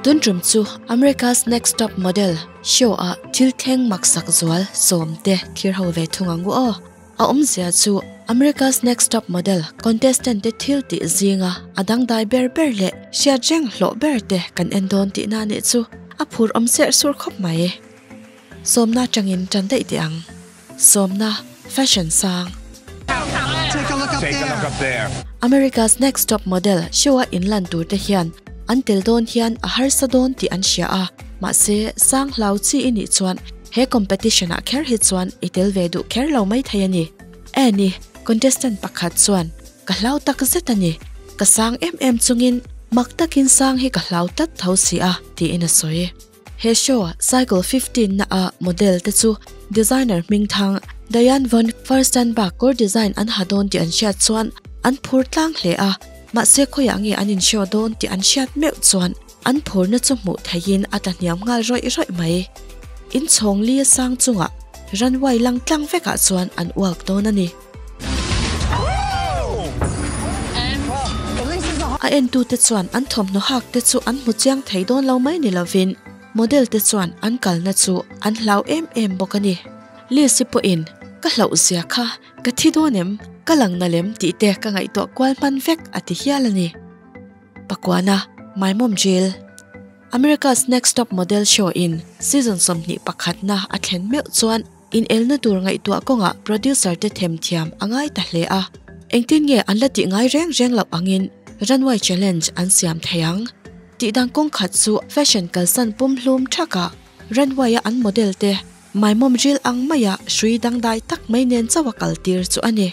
Tun tum chu America's Next Top Model show ah thil thleng maksak zual sawm te thlir ho ve thung ang u aw. A awmzia chu America's Next Top Model contestant te thil tih zinga a dangdai ber ber leh hriat reng hlawh ber te kan en dawn tihna anih chu a phur awm serh sur khawp mai. Sawmna atangin tan daih teh ang. Sawmna fashion sang. America's Next Top Model show a inlan tur te hian an tel dawn hian a harsa dawn tih an hria a, mahse sang hlau chi i nih chuan he competition ah kher hi chuan i tel ve duh kher lo mai thei a ni. Annie, contestant pakhat chuan, Ka hlau tak zet a ni, ka sang em em chungin mak takin sang hi ka hlau tlat tho si a, tiin a sawi. He show Cycle 15 na a model te chu designer hming thang Diane von Furstenberg kawr design an ha dawn tih an hriat chuan an phur tlang hle a, mahse khawiah nge an in show dawn tih an hriat meuh chuan an phurna chu hmuh theihin a tla hniam nghal rawih rawih mai. Inchhawng li a sang chungah runway lang tlang vekah chuan an uak dawn a ni. A entute chuan an thawmhnaw hak te chu an hmu chiang thei dawn lo mai ni lovin model te chuan an kalna chu an hlau em em bawk a ni. Lizzy pawhin, Ka hlauh zia kha ka thi dawn em? Ka lang na lem tih te ka ngaihtuah kual hman vek a ti hial a ni. Pakuana, Maimawm Jail. America's Next Top Model show in season 21 na a thlen meuh chuan Inelna tur ngaihtuah kawngah producer te themthiam a ngai ta hle a, engtin nge an la tih ngai reng reng loh angin runway challenge an siam thei ang. Tihdang kawng khat chu fashion kalsan pumhlum thakah runway a an model te maimawm ril ang maia hrui dangdai tak mai nen chauh a kal tir chu a ni.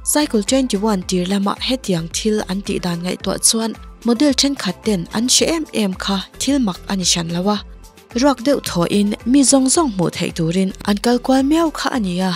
Cycle 21 tir lama hetiang thil an tihdan ngaihtuah chuan model thenkhat ten an hre em em kha thil mak a ni hran lo a. Ruak deuh thawhin mi zawng zawng hmuh theih turin an kal kual miau kha a ni a.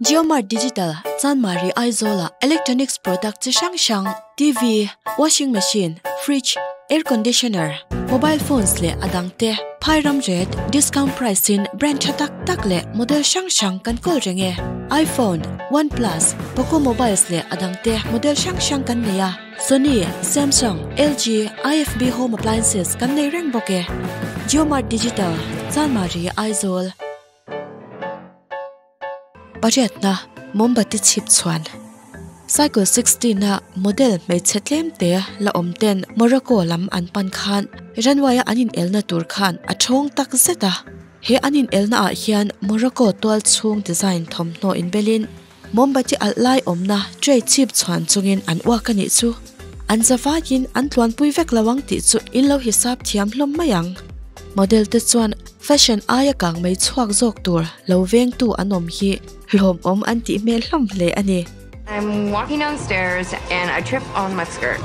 JioMart Digital, Chanmari Aizawla electronics product chi hrang hrang, TV, washing machine, fridge, air conditioner, mobile phones leh a dangte phai ram ret discount price in brand tha tak tak leh model hrang hrang kan kawl reng e. iPhone, OnePlus, Poco mobiles leh a dangte model hrang hrang kan nei a. Sony, Samsung, LG, IFB Home Appliances kan nei reng bawk e. JioMart Digital, Chanmari, Aizawl. Pariatna, Mombati chhip chhuan. Cycle 16 a model hmeichhe tlem te la awm ten Morocco lam an pan khan runway a an inelna tur khan a thawng tak zet a. He an inelna ah hian Morocco tual chhung design thawmhnaw inbelin Mombati alh lai awmna tray chhip chhuan chungin an uak a nih chu. An zavaiin an tluanpui vek lo ang tih chu in lo hisap thiam hlawm mai ang. Model te chuan fashion aia kang mai chhuak zawk tur lo vengtu an awm hi hlawmawm an tih hmel hlawm hle a ni. I'm walking down stairs and I trip on my skirt.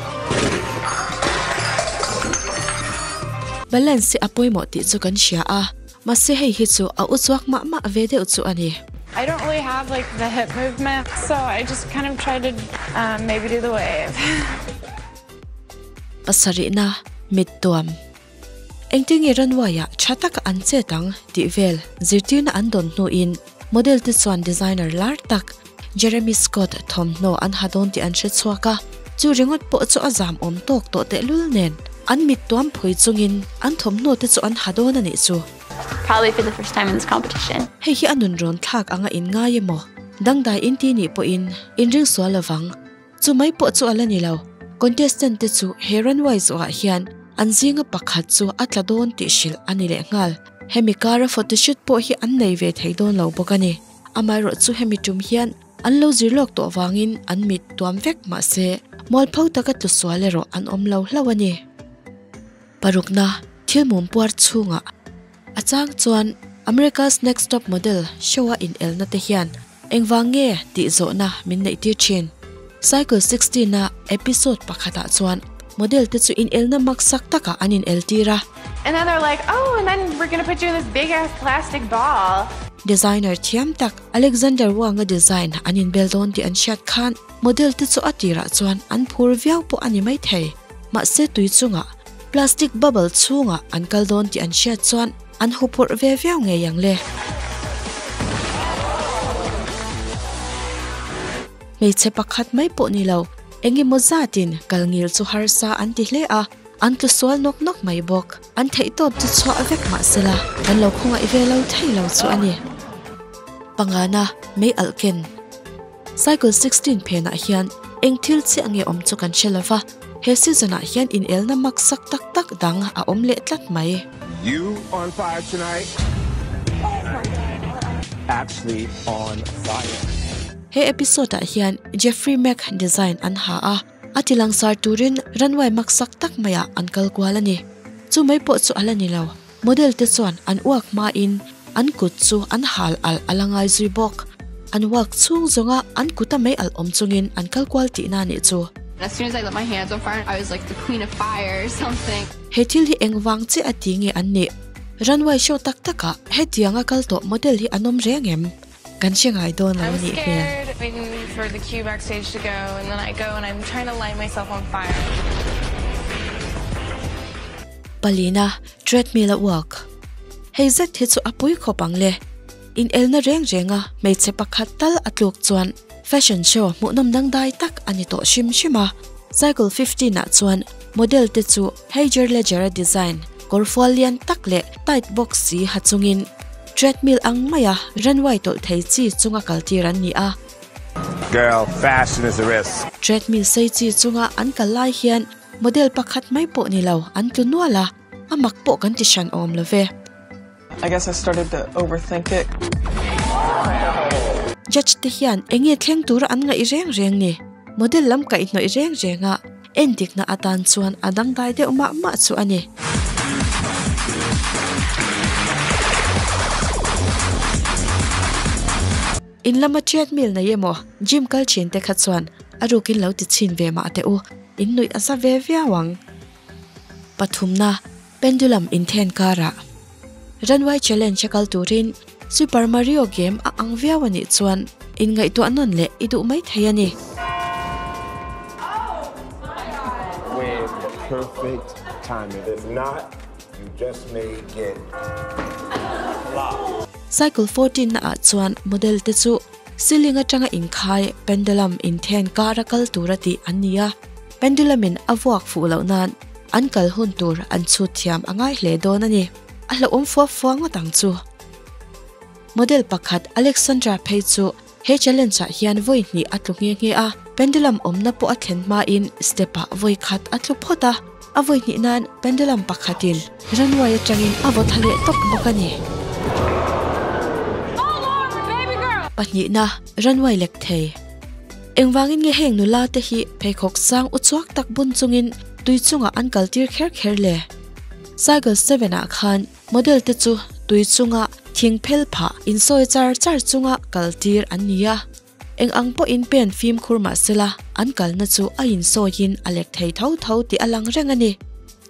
Balance hi a pawimawh tih chu kan hria a. Mahse hei hi chu a uchuak mah mah ve deuh chu a ni. I don't really have like the hip movement so I just kind of try to um maybe do the wave. Pasarihna, Mit tuam. Engtin nge runway ah tha taka an chet ang tih vel zirtirna an dawn hnuin model te chuan designer lar tak Jeremy Scott thawmhnaw an ha dawn tih an hre chhuak a, chu ringawt pawh chu a zam awm tawk tawh tehlul nen an mit tuam phui chungin an thawmhnaw te chu an ha dawn a nih chu. Probably for the first time in this competition. Hei hi a nun rawn thlak anga in ngai emaw? Dangdai in ti nih pawhin in ring sual lovang. Chu mai pawh chu a la ni lo. Contestant te chu he runway zawhah hian an zinga pakhat chu a tla dawn tih hrilh a ni lehnghal. Hemi kara photoshoot pawh hi an nei ve thei dawn lo bawk a ni. Amaherawh chu hemi tum hian an lo zir lawk tawh vangin an mit tuam vek mahse mualpho taka tlu sual erawh an awm lo hlauh a ni. Parukna thil mum puar chhungah a chang chuan America's Next Top Model show a inelna te hian engvang nge tih zawhna min neih tir thin. Cycle 16 a episode pakhatah chuan model te chu inelna maksak takah an inel tir a. And then they're like, oh, and then we're gonna put you in this big ass plastic ball. Designer thiam tak Alexander Wang-a design an inbel dawn tih an hriat khan model te chu a tirah chuan an phur viau pawh a ni maithei. Mahse tui chungah plastic bubble chhungah an kal dawn tih an hriat chuan an huphurh ve viau ngei ang le. Hmeichhe pakhat mai pawh ni lo, eng emaw zatin kal ngil chu harsa an ti hle a. An tlu sual nawk nawk mai bawk. An theihtawp chu chhuah vek mah sela kan lo khawngaih ve lo thei lo chu a ni. Pangana, mei alh ken. Cycle 16 phenah hian eng thil chiah nge awm chu kan hre lova, he season ah hian inelna maksak tak tak dang a awm leh tlat mai. You on fire tonight? Actually on fire. He episode ah hian Jeffrey Mack design an ha a, a ti langsar turin runway maksak tak maiah an kal kual a ni. Chu mai pawh chu a la ni lo, model te chuan an uak hmain an kut chu an hal alh a la ngai zui bawk. An uak chhung zawnga an kuta mei alh awm chungin an kal kual tihna a nih chu. As soon as I lit my hands on fire, I was like the queen of fire or something. He thil hi engvang chiah a ti nge an nih? Runway show tak takah hetianga kal tawh model hi an awm reng em? Kan hre ngai dawn lo I'm a nih hmel. scared waiting for the queue backstage to go and then I go and I'm trying to light myself on fire. Palina, treadmill a uak. Hei zet hi chu a pui khawp ang le. Inelna reng renga hmeichhe pakhat tal a tluk chuan fashion show hmuhnawm dangdai tak a ni tawh hrim hrim a. Cycle 15 ah chuan model te chu Heijer Ledger-a design kawr fual lian tak leh tight bawk si ha chungin treadmill ang maia runway tawlh thei chi chunga kaltir an ni a. Girl, fashion is a risk. Treadmill sei chi chunga an kal lai hian model pakhat mai pawh ni lo an tlu nual a, a mak pawh kan ti hran awm lo ve. I guess I started to overthink it. Judge te hian eng nge thleng tura an ngaih reng reng ni? Model lam kaihhnawih reng reng a endikna atan chuan a dangdai deuh mah mah chu a ni. In lama treadmill nei emaw gym kal thin te kha chuan a rukin lo ti chhin ve mah teh u, in nuih a za ve viau ang. Pathumna, Pendulum inthen karah Runway Challenge a kal turin Super Mario game a ang viau a nih chuan inngaihtuah nawn leh i duh mai thei a ni. With perfect timing. If not, you just may get flopped. Cycle 14 na ah chuan model te chu ceiling atanga inkhai pendulum inthen kara kal tura tih an ni a. Pendulum in a vuak fuh loh nan an kal hun tur an chhut thiam a ngai hle dawn a ni. A hlauhawm fua fua ngawt ang chu. Model pakhat Alexandra phei chu he challenge ah hian vawi hnih a tlu nghe nghe a, pendulum awmna pawh a thlen hmain step ah vawi khat a tlu phawt a, a vawi hnih nan pendulum pakhatin runway atangin a vaw tha leh tawp bawk a ni. Pahnihna, runway lek thei. Engvangin nge heng nula te hi pheikhawk sang uchuak tak bun chungin tui chungah an kaltir kher kher le? Cycle 7 ah khan model te chu tui chunga thing phel phah insawi char char chunga kaltir an ni a. Eng ang pawhin pen fimkhur mah sela an kalna chu a insawiin a lek thei tho tho tih a lang reng a ni.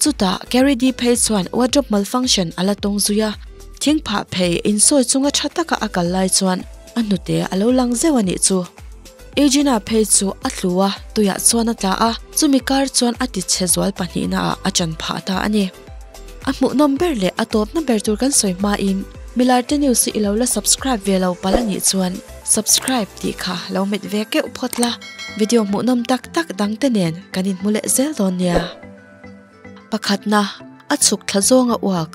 Chutah Carrie Dee phei chuan wardrobe malfunction a la tawng zui a, thing phah phei insawi chunga tha taka a kal lai chuan a hnute a lo lang zeuh a nih chu. Eugene-a phei chu a tlu a, tuiah chuan a tla a, chumi kar chuan a ti chhe zual pahnihnaah a chan phah ta a ni. A hmuhnawm ber leh a tawpna ber tur kan sawi hmain Milarte News hi i lo la subscribe ve lo palh a nih chuan subscribe tih kha lo hmet ve keuh phawt la, video hmuhnawm tak tak dangte nen kan inhmu leh zel dawn nia. Pakhatna, a chhuk thla zawnga uak.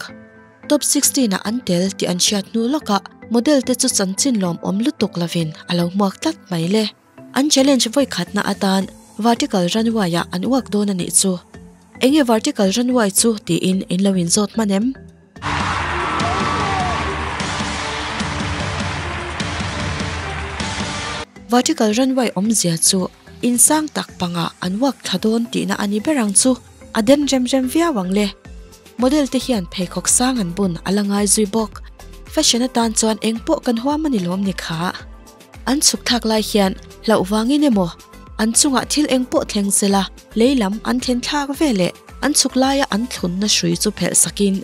Top 16 ah an tel tih an hriat hnu lawkah model te chu chanchin lawmawm lutuk lovin a lo hmuak tlat mai le. An challenge vawi khatna atan vertical runway ah an uak dawn a nih chu. Enge vertical runway chu tiin in lo inzawt hman em? Vertical runway awmzia chu insang tak pangah an uak thla dawn tihna a ni ber ang chu. A den rem rem viau ang le. Model te hian pheikhawk sang an bun a la ngai zui bawk. Fashion atan chuan eng pawh kan huam a ni lawm ni kha. An chhuk thlak lai hian hlauh vangin emaw an chungah thil eng pawh thleng sela lei lam an thlen thlak ve leh an chhuk laia an thlunna hrui chu phelh sakin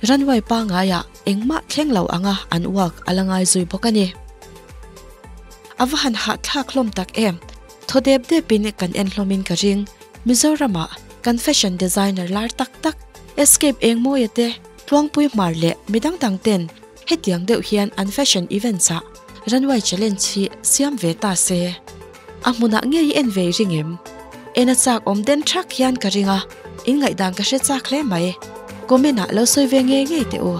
runway pangaiah engmah thleng lo anga an uak a la ngai zui bawk a ni. A va han hahthlak hlawm tak em! Thaw dep depin kan en hlawmin ka ring. Mizorama kan fashion designer lar tak tak Escape Engmawia te, Tluangpui Hmar leh mi dang dang ten hetiang deuh hian an fashion events ah runway challenge hi siam ve ta se. A hmunah ngei i en ve i ring em? En a chak awm den thak hian ka ring a. In ngaihdan ka hre chak hle mai. Comment ah lo sawi ve ngei ngei teh u.